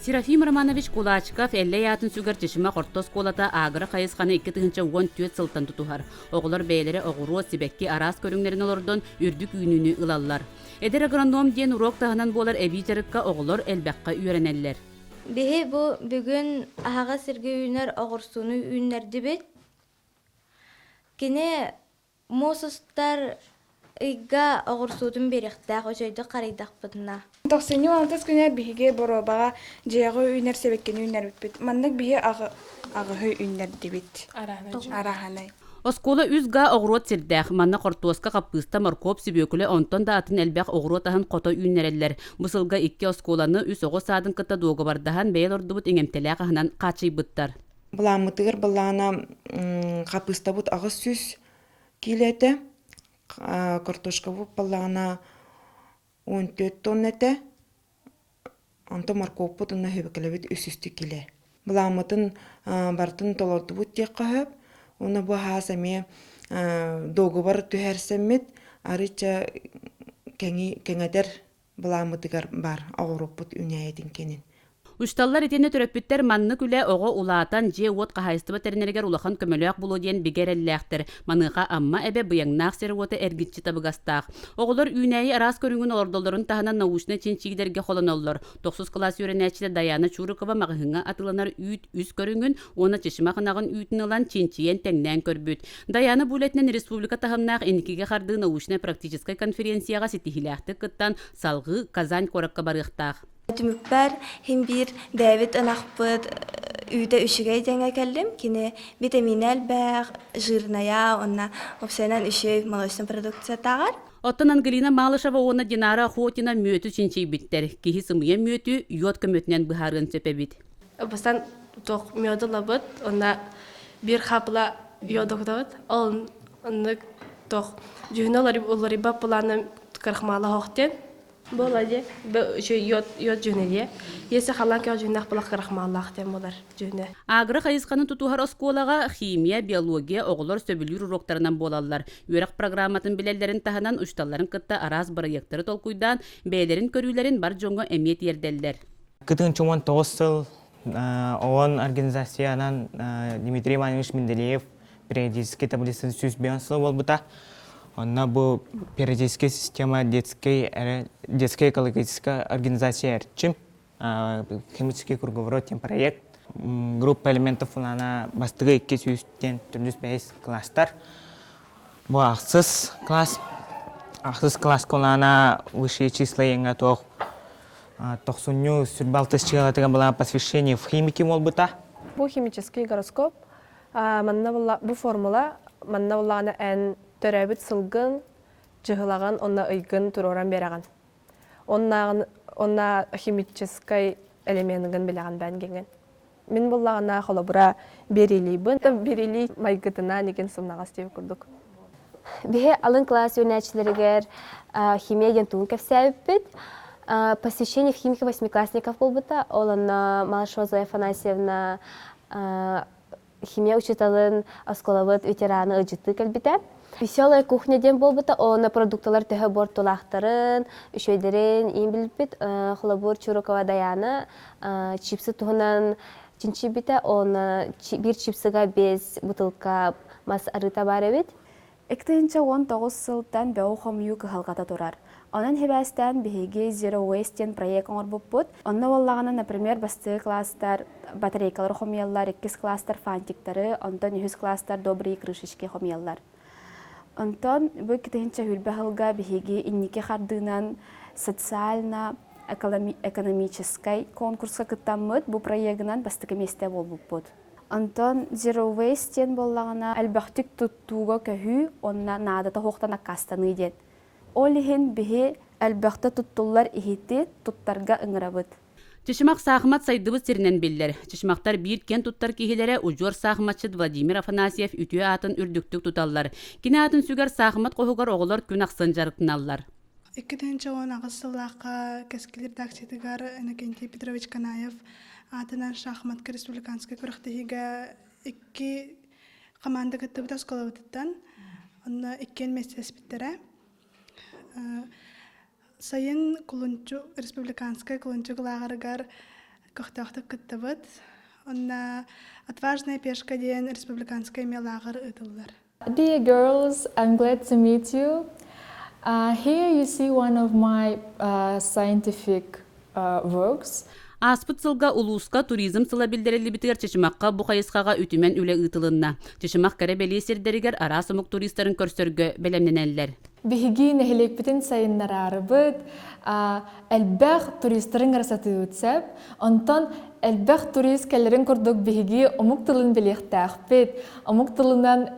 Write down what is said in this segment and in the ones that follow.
Серафим Романович Кулачиков Эллэй аатын сүгэр Чычымах орто оскуолата агро хайысханы 2014 сылтан тутуһар. Оҕолор бэйэлэрэ оҕуруот, сибэкки араас көрүҥнэрин олордон үрдүк үүнүүнү ылаллар. Эдэр агроном диэн уруок таһынан буолар эбии дьарыкка оҕолор элбэххэ үөрэнэллэр. Биһи бу бүгүн аһаҕас сиргэ үүнэр оҕурсуну үүннэрдибит. Кини Муус устар ыйга оҕурсуутун биэриэхтээх, үчүгэйдик харайдахпытына. Тохсунньу алтыс күнэ биһиги боруобаҕа дьиэҕэ үүнэр сибэккини үүннэрбиппит. Маннык биһи аҕыһы үүннэрдибит. Араһанай. Оскуола үс га оҕуруот сирдээх. Манна хортуоска, хаппыыста, моркуоп, сүбүөкүлэ, онтон да атын элбэх оҕуруот аһын хото үүннэрэллэр. Бу сылга икки оскуоланы үс оҕо саадын кытта дуогабардаһан, бэйэ олордубут иҥэмтэлээх аһынан хааччыйбыттар. Былааммытыгар былаана хапыыстабыт 800 киилэ этэ, картошкабыт баллаана 14 тонна этэ, онтон моркуоппут уонна сүбэкэлэбит 300 киилэ. Былааммытын барытын толордубут диэххэ сөп. Уонна бу хаас эмиэ договор түһэрсэммит, арыычча кэҥэтэр былааммытыгар баар оҕуруоппут үүнээйитин кэнин. Учууталлар итиэннэ төрөппүттэр маннык үлэ оҕо улаатан, дьиэ-уот хаһаайыстыба тэринэригэр улахан көмөлөөх буолуо диэн бигэ эрэллээхтэр. Маныаха Амма эбэ быйаҥнаах сирэ-уота эргиччи табыгастаах. Оҕолор үүнээйи араас көрүҥүн олордоллорун таһынан научнай чинчийиилэргэ холоноллор. Тохсус кылаас үөрэнээччитэ Дайаана Чурикова маҕаһыыҥҥа атыыланар үүт үс көрүҥүн уонна чычымах ынаҕын үүтүн ылан чинчийэн тэҥнээн көрбүт. Дайаана бу үлэтинэн республика таһымнаах Инникигэ хардыы научнай-практическай конференцияҕа ситиһиилээхтик кыттан, салҕыы Казань куоракка барыахтаах. Түмүкпэр иһин биир бэйэбит ынахпыт үүтэ үчүгэй диэҥҥэ кэллим. Кини витаминэ элбэх, жирная уонна уопсайынан үчүгэй молочнай продукциятааҕар. Оттон Ангелина Малышева уонна Динара Охотина мүөтү чинчийбиттэр. Киһи сымыйа мүөтү йод көмөтүнэн быһаарыан сөп эбит. Бастаан туох мүөтү ылабыт, уонна биир хаапыла йод окутабыт. Ол оннук туох дьүһүнэ уларыйбат былааны крахмала оһох диэн буола дии. Йод йод дьүһүнэ дии. Если халлаан көх дьүһүннээх буолах крахмаллаах диэн буолар дьүһүнэ. Агро хайысханы тутуһар оскуолаҕа химия, биология оҕолор сөбүлүүр уруоктарынан буолаллар. Үөрэх программатын билэллэрин таһынан учууталларын кытта араас бырайыактары толкуйдаан, бэйэлэрин көрүүлэрин бар дьоҥҥо эмиэ тиэрдэллэр. 19 сыл ООН организациянан Дмитрий Иванович Менделеев периодический таблицаны 105 сыл буолбута. Онно бу периодическая система детской, детская экологическая организация Эрчим, химический круговорот диэн проект. Группа элементов она бастыгы икки сүүстен төрдүс бэһис класстар. Бу ахсыс класс, ахсыс класс она высшие числа еҥҥэ туох Тохсунньу сүрбалтыс чыалатыгар была посвящение в химики буолбута. Бу химический гороскоп манна була бу формула манна буллаҕына эн төрөөбүт сылгын, чыһылаҕын уонна ыйгын туруоран биэрэҕин. Оннааҕын онна химическай элеменыгын билэҕин бээн гиҥин. Мин буллаҕына холобура берилийбын, берилий майгытына нигин сымнаҕас диэбит курдук. Биһи алын класс үөрэнээччилэригэр химия диэн тугун кэпсээбиппит. Посвящение в химики восьмиклассников буолбута. Ол онно Малышева Зоя Афанасьевна химия учууталын оскуолабыт ветераны ыдьыттыы кэлбитэ. Веселая кухня диэн буолбута, онно продукталар төһө буортулаахтарын, үчүгэйдэрин иин билбит. Холобур, Чурукова Даяна чипсы туһунан чинчийбитэ, онно биир чипсыга без бутылка мас арыыта баар эбит. 2019 сылтан бөҕү хомуйуу кыһалҕата турар. Онон сибээстээн биһиги Zero Waste диэн проект оҥорбуппут. Онно буоллаҕына, например, бастакы класстар батарейкалары хомуйаллар, иккис класстар фантиктары, онтон үһүс класстар добрые крышечки хомуйаллар. Онтон бу 2020 сылга биһиги инники хардыынан социально экономическай конкурска кыттаммыт бу проегынан бастакы миэстэ буолбуппут. Онтон Zero Waste диэн буоллаҕына элбэхтик туттууга көһүү уонна наадата суохтан аккаастаныы диэн. Ол иһин биһи элбэхтэ туттуллар иһити туттарга ыҥырабыт. Чычымах саахымат сайдыбыт сиринэн биллэр. Чычымахтар биир киэн туттар киһилэрэ удьуор саахыматчыт Владимир Афанасьев үтүө аатын үрдүктүк туталлар. Кини аатын сүгэр саахымат хоһугар оҕолор күн ахсын дьарыктаналлар. 2018 сыллаахха Кэскил редакциятыгар Иннокентий Петрович Канаев аатынан шахматка республиканскай күрэхтэһиигэ икки команда кыттыбыт оскуолабытыттан. Онно иккиэн миэстэлэспиттэрэ. Сайын Кулунчу республиканскай Кулунчук лааҕырыгар көхтөөхтүк кыттабыт. Онно «Отважная пешка» диэн республиканскай эмиэ лааҕыр ыытыллар. Dear girls, I'm glad to meet you. Here you see one of my scientific works. Ааспыт сылга улууска туризм сыла биллэриллибитигэр Чычымахха бу хайысхаҕа үтүмэн үлэ ыытылынна. Чычымах кэрэ-бэлиэ сирдэригэр араас омук туристарын көрсөргө бэлэмнэнэллэр. Биһиги нэһилиэкпитин сайыннараарыбыт, элбэх туристарын ырасатыыбыт сөп. Онтон элбэх турист кэлэрин курдук биһиги омук тылын билиэхтээхпит. Омук тылынан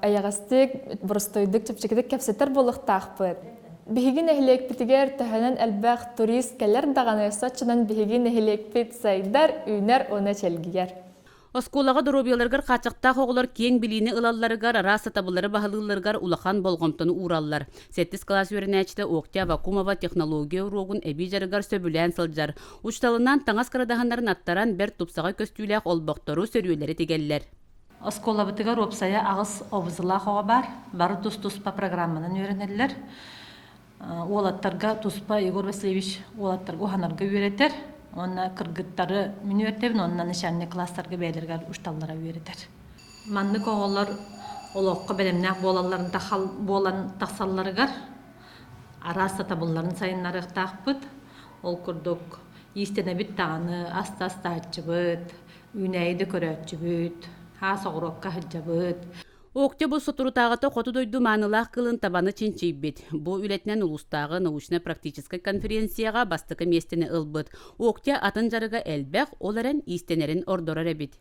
эйэҕэстик, боростуойдук, чэпчэкитик кэпсэтэр буолуохтаахпыт. Биһиги нэһилиэкпитигэр төһөнөн элбэх турист кэлэр даҕаны, соччонон биһиги нэһилиэкпит сайдар, үүнэр уонна чэлгийэр. Оскуолаҕа доруобуйаларыгар хааччахтаах оҕолор киэҥ билиини ылалларыгар, араас сатабыллары баһылыылларыгар улахан болҕомтону уураллар. Сэттис кылаас үөрэнээччитэ Октя Авакумова технология уруогун эбии дьарыгар сөбүлээн сылдьар. Учууталынаан таҥас кырадаһыннарын аттаран, бэрт тупсаҕай көстүүлээх олбохтору, сөрүөлэри тигэллэр. Оскуолабытыгар уопсайа аҕыс обзылаах оҕо баар. Бары тус-туспа программанан үөрэнэллэр. Уолаттарга туспа Егор Васильевич уолаттарга уһанарга үөрэтэр. Уонна кыргыттары мин үөрэтэбин, уонна начальник класстарга бэйэлэригэр учууталлара үөрэтэр. Маннык оҕолор олоххо бэлэмнээх буолалларын буолан тахсалларыгар араас сатабылларын сайыннарыахтаахпыт. Ол курдук иистэнэбит даҕаны, ас да астааччыбыт, үүнээйи да көрөөччүбүт, хаас оҕуруокка сылдьабыт. Октя бу соторутааҕыта хоту дойду маанылаах кылын табаны чинчийбит. Бу үлэтинэн улуустааҕы научнай-практическай конференцияҕа бастакы миэстэни ылбыт. Октя атын дьарыга элбэх, ол эрэн иистэнэрин ордорор эбит.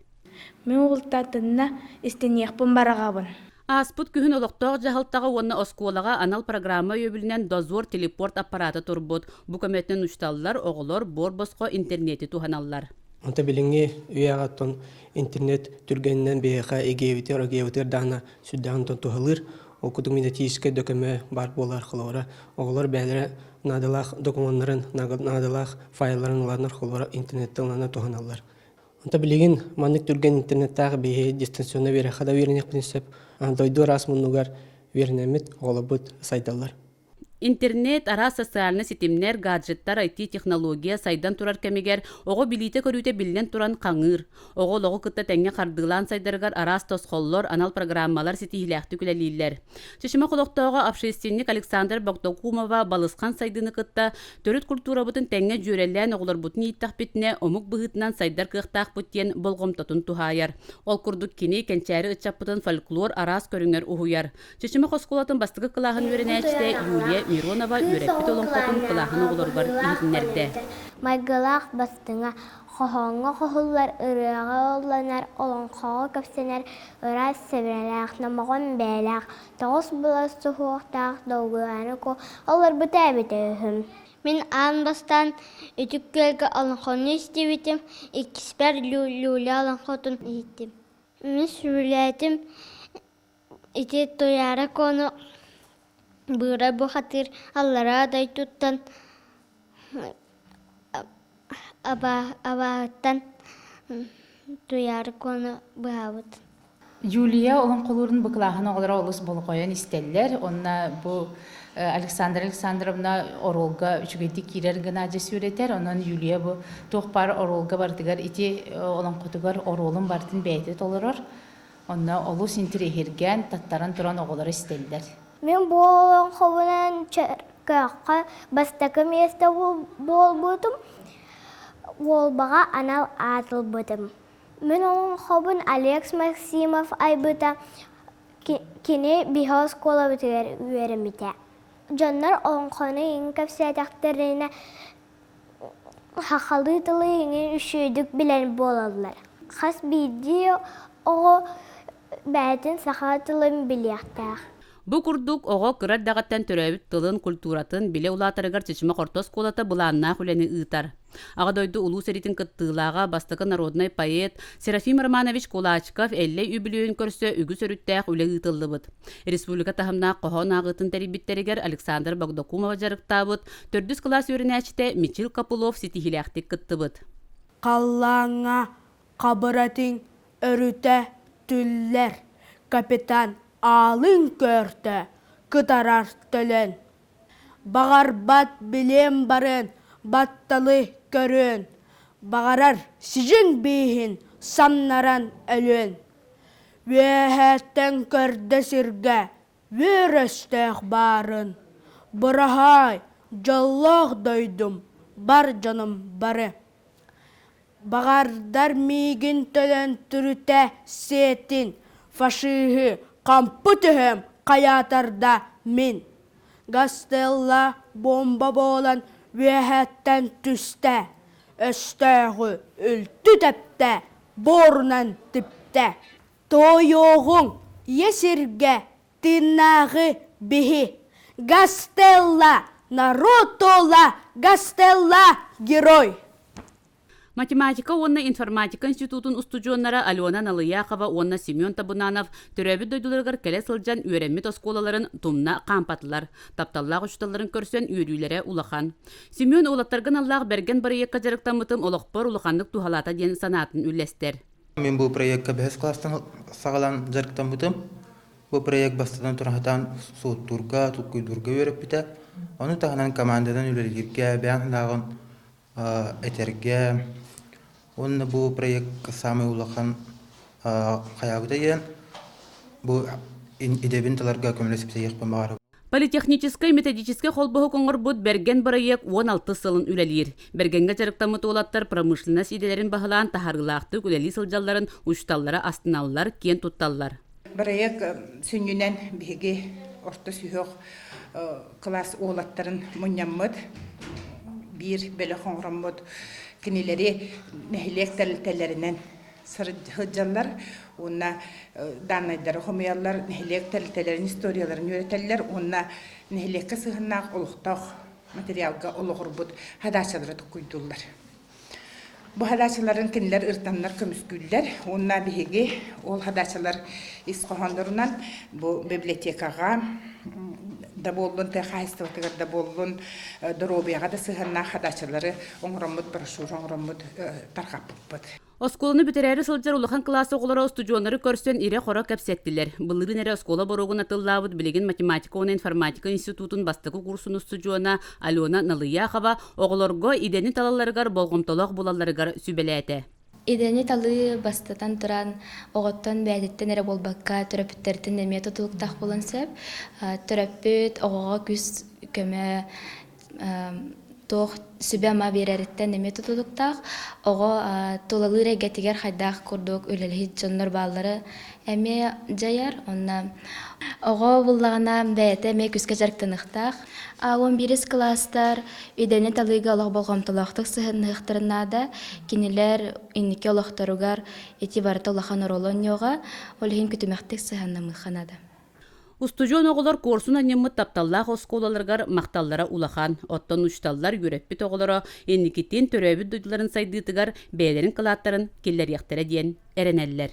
Мин уолтатынна истэниэхпин бараҕабын. Ааспыт күһүн олохтоох дьаһалтаҕа уонна оскуолаҕа анал программа өйөбүлүнэн Дозор телепорт аппарата турбут. Бу көмөтүнэн учууталлар, оҕолор буор-босхо интернети туһаналлар. Онто билиҥҥи үйэҕэ оттон интернет түргэнинэн биһиэхэ эгиэбитигэр, огиэбитигэр даҕаны сүрдээҕин онтон туһалыыр. Ол курдук методическай да көмө баар буолар холобура оҕолор бэйэлэрэ наадалаах докумуоннарын, наадалаах файлларын ыланнар холобура интернеттэн ыланнар туһаналлар. Онто билигин маннык түргэн интернеттээх биһи дистанционно үөрэххэ да үөрэниэхпитин сөп. Дойду араас муннугар үөрэнэммит оҕолорбут сайдаллар. Интернет, араас социальнай ситимнэр, гаджеттар, IT-технология сайдан турар кэмигэр оҕо билиитэ-көрүүтэ биллэн туран хаҥыыр. Оҕо олоҕу кытта тэҥҥэ хардыылаан сайдарыгар араас тосхоллор, анал программалар ситиһиилээхтик үлэлииллэр. Чычымах олохтооҕо общественник Александр Богдокумова балысхан сайдыыны кытта төрүт культурабытын тэҥҥэ дьүөрэлээн оҕолорбутун ииттэхпитинэ омук быһыытынан сайдар кыахтаахпыт диэн болҕомтотун туһаайар. Ол курдук кини кэнчээри ыччаппытын фольклор араас көрүҥэр уһуйар. Чычымах оскуолатын бастакы кылааһын үөрэнээччитэ Юлия Миронова үөрэппит олоҥхотун кылааһын оҕолоругар иһитиннэрдэ. Майгылаах бастыҥа, хоһооҥҥо хоһуллар, ырыаҕа ылланар, олоҥхоҕо кэпсэнэр ыраас сэбэрэлээх, номоҕон бэйэлээх, тоҕус былас суһуохтаах долгуйааны олорбута эбитэ үһү. Мин аан бастаан Үтүк Күөлгэ олоҥхону истибитим, иккиспэр Люля олоҥхотун иһиттим. Мин сөбүлээтим Ити Туйаара Куону быыра бухатыыр аллараа дойдуттан абааһыттан Туйаара Куону быһаабыт. Юлия олоҥхолуурун бу кылааһын оҕолоро олус болҕойон истэллэр. Онно бу Александра Александровна оруолга үчүгэйдик киирэр гына дьэ сүөрэтэр. Онон Юлия бу туох баар оруолга барытыгар ити олоҥхотугар оруолун барытын бэйэтэ толорор. Онно олус интириэһиргээн, таттаран туран оҕолор истэллэр. Мин бу олоҥхобунан Чөркөөххө бастакы миэстэ буолбутум, Уолбаҕа анал аат ылбытым. Мин олоҥхобун Алекс Максимов айбыта, кини биһи оскуолабытыгар үөрэммитэ. Дьоннор олоҥхону иҥ кэпсээтэхтэринэ сахалыы тылы иҥин үчүгэйдик билэр буолаллар. Хас биирдии оҕо бэйэтин саха тылын билиэхтээх. Бу курдук, оҕо кыра эрдэҕиттэн төрөөбүт тылын, культуратын билэ улаатарыгар Чычымах орто оскуолата былааннаах үлэни ыытар. Аҕа дойду Улуу сэриитин кыттыылааҕа, бастакы народнай поэт Серафим Романович Кулачиков Эллэй үбүлүөйүн көрсө үгүс өрүттээх үлэ ыытыллыбыт. Республика таһымнаах хоһоон ааҕыытын тэрийбиттэригэр Александр Богдокумова дьарыктаабыт, төрдүс кылаас үөрэнээччитэ Мичил Копылов ситиһиилээхтик кыттыбыт. Халлааҥҥа хабыратыҥ өрүтэ түллэр, капитан аалын көөртө, кытарар төлөн. Баҕарбат билиэм барыан, батталы көрүөн. Баҕарар сидьиҥ бииһин самнаран өлүөн. Үөһэттэн көрдө сиргэ үөр өстөөх баарын. Быраһаай, дьоллоох дойдум, бар дьонум бары. Баҕардар миигин төлөн түрүтэ сиэтин, фашиһы хампы түһэм хайаатар да мин. Гастелла буомба буолан үөһэттэн түстэ, өстөөҕү үлтү тэптэ, буорунан типтэ. Тоойуоҕуҥ, ийэ сиргэ тыыннааҕы биһи. Гастелла, народ туола, Гастелла герой! Математика уонна информатика институтун устудьуоннара Алена Налыяхова уонна Семен Табунанов төрөөбүт дойдуларыгар кэлэ сылдьан үөрэммит оскуолаларын тумна хаампатылар. Тапталлаах учууталларын көрсөн үөрүүлэрэ улахан. Семен уолаттарга аналлаах бэргэн бырайыакка дьарыктаммытым олохпор улаханнык туһалаата диэн санаатын үллэстэр. Мин бу проекка бэһис класстан саҕалаан дьарыктаммытым. Бу проект бастатан туран суоттуурга, толкуйдуурга үөрэппитэ. Ону таһынан команданан үлэлииргэ, бэйэҥ санааҕын этэргэ уонна бу проект саамай улахан хайаабыта диэн бу идэбин таларга көмөлөспүтэ баҕарабын. Политехническай методическай холбоһук оҥорбут Бэргэн бырайыак 16 сылын үлэлиир. Бэргэҥҥэ дьарыктаммыт уолаттар промышленность идэлэрин баһылаан таһаарыылаахтык үлэлии сылдьалларын учууталлара астыналлар, киэн тутталлар. Бырайыак сүнньүнэн биһиги орто сүһүөх кылаас уолаттарын мунньаммыт, биир бөлөх оҥороммут кинилэри нэһилиэк тэрилтэлэринэн сылдьаллар уонна дааннайдары хомуйаллар, нэһилиэк тэрилтэлэрин историяларын үөрэтэллэр уонна нэһилиэккэ сыһыаннаах олохтоох материалга олоҕурбут хадаачалары токкуйдууллар. Бу хадаачаларын кинилэр ыртаннар көмүскүүллэр уонна биһиги ол хадаачалар ис хоһооннорунан бу библиотекаҕа да буоллун, тыа хаһаайыстыбатыгар да буоллун, доруобуйаҕа да сыһыаннаах хадаачалары оҥороммут, брошюра оҥороммут тарҕаппыппыт. Оскуоланы бүтэрээри сылдьар улахан кылаас оҕолоро устудьуоннары көрсөн ирэ-хоро кэпсэттилэр. Былырыын эрэ оскуола боруогун атыллаабыт билигин математика уонна информатика институтун бастакы курсун устудьуона Алена Налыяхова оҕолорго идэни талалларыгар болҕомтолоох буолалларыгар сүбэлээтэ. Идэни талыы бастатан туран оҕоттон бэйэтиттэн эрэ буолбакка төрөппүттэртэн эмиэ тутулуктаах буолуон сөп. Төрөппүт оҕоҕо күүс көмө туох сүбэ-ама биэрэриттэн эмиэ тутулуктаах. Оҕо тулалыыр эйгэтигэр хайдах курдук үлэлэһит дьоннор бааллара эмиэ дьайар. Онно оҕо буллаҕына бэйэтэ эмиэ күүскэ дьарыктаныахтаах. Уон биирис кылаастар идэни талыыга олох болҕомтолоохтук сыһыаннаһыахтарын наада. Кинилэр инники олохторугар ити барыта улахан оруолу оонньуоҕа. Ол иһин күтүмэхтик сыһыаннамыахха наада. Устудьуон оҕолор куорсун анньыммыт тапталлаах оскуолаларыгар махталлара улахан. Оттон учууталлар үөрэппит оҕолоро инникитин төрөөбүт дойдуларын сайдыытыгар бэйэлэрин кылааттарын киллэриэхтэрэ диэн эрэнэллэр.